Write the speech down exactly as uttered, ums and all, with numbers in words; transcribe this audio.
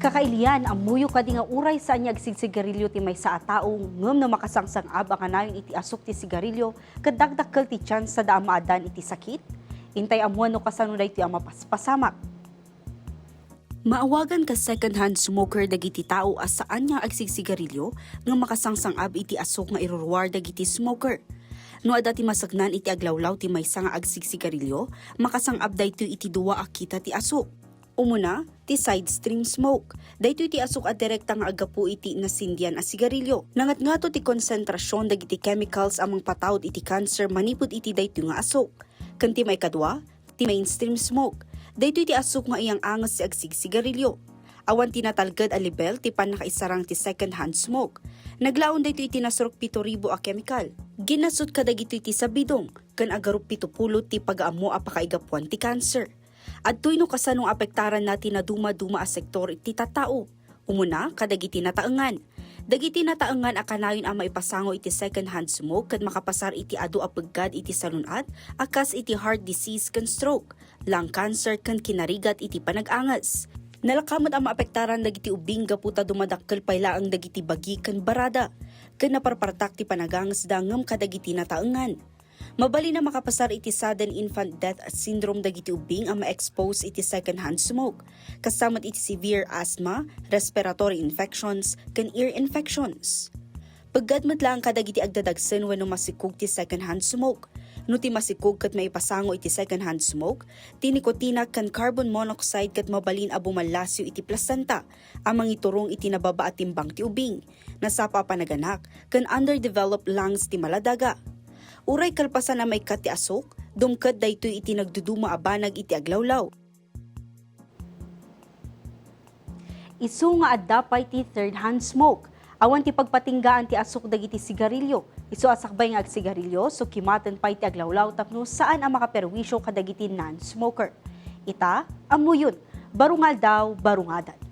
Kakailian, ammoyo kadi nga uray saan nga agsigsigarilyo ti maysa a tao, ngem no makasangsang-ab a kanayon iti asuk ti sigarilyo, ket dakdakkel ti tsansa da a maadan iti sakit? Intay ammoan no kasano daytoy a mapaspasamak. Maawagan nga second-hand smoker dagiti tao a saan nga agsigsigarilyo nga makasangsang-ab iti asuk nga iruruar dagiti smoker. No adda ti masaknan iti aglawlaw ti maysa nga agsigsigarilyo, makasang-ab daytoy iti dua a kita ti asuk. Umuna, ti side stream smoke. Daytoy ti asuk a direkta nga aggapu iti nasindian a sigarilyo. Nangatngato ti konsentrasion dagiti chemicals a mangpataud iti cancer manipud iti daytoy nga asuk. Ken ti maikadua, ti mainstream smoke. Daytoy ti asuk nga iyang-anges ti agsigsigarilyo. Awan ti natalged a lebel ti pannakaisarang ti second-hand smoke. Naglaon daytoy iti nasurok pito ribu a kemikal. Ginnasut kadagitoy ti sabidong, ken agarup pito pulo ti pagaammo a pakaigapuan ti cancer. Adtoy no kasano nga apektaranna ti nadumaduma a sektor ti tattao. Umuna, kadagiti nataengan. Dagiti nataengan a kanayon a maipasango iti second-hand smoke ket makapasar iti adu a peggad iti salun-at a kas iti heart disease ken stroke, lung cancer ken kinarigat iti panag-anges. Nalaka met a maapektaran dagiti ubing gapu ta dumadakkel pay laeng dagiti bagi ken barada, ken naparpartak ti panagangesda ngem kadagiti nataengan. Mabalin a makapasar iti sudden infant death syndrome dagiti ubing a ma-expose iti second-hand smoke, kasta met iti severe asthma, respiratory infections, ken ear infections. Peggad met laeng kadagiti agdadagsen wenno masikog ti second-hand smoke. No ti masikog ket maipasango iti second-hand smoke, ti nikotina ken carbon monoxide ket mabalin a bumallasiw iti plasenta a mangiturong iti nababa a timbang ti ubing, nasapa a panaganak, ken underdeveloped lungs ti maladaga. Uray kalpasan a maikkat ti asuk, dumket daytoy iti nagduduma a banag iti aglawlaw. Isu nga adda pay ti third-hand smoke. Awan ti pagpatinggaan ti asuk dagiti sigarilyo. Isu a sakbay nga agsigarilyo, sukimaten pay ti aglawlaw tapno saan a makaperwisyo kadagiti non-smoker. Ita, ammoyon, baro nga aldaw, baro nga adan.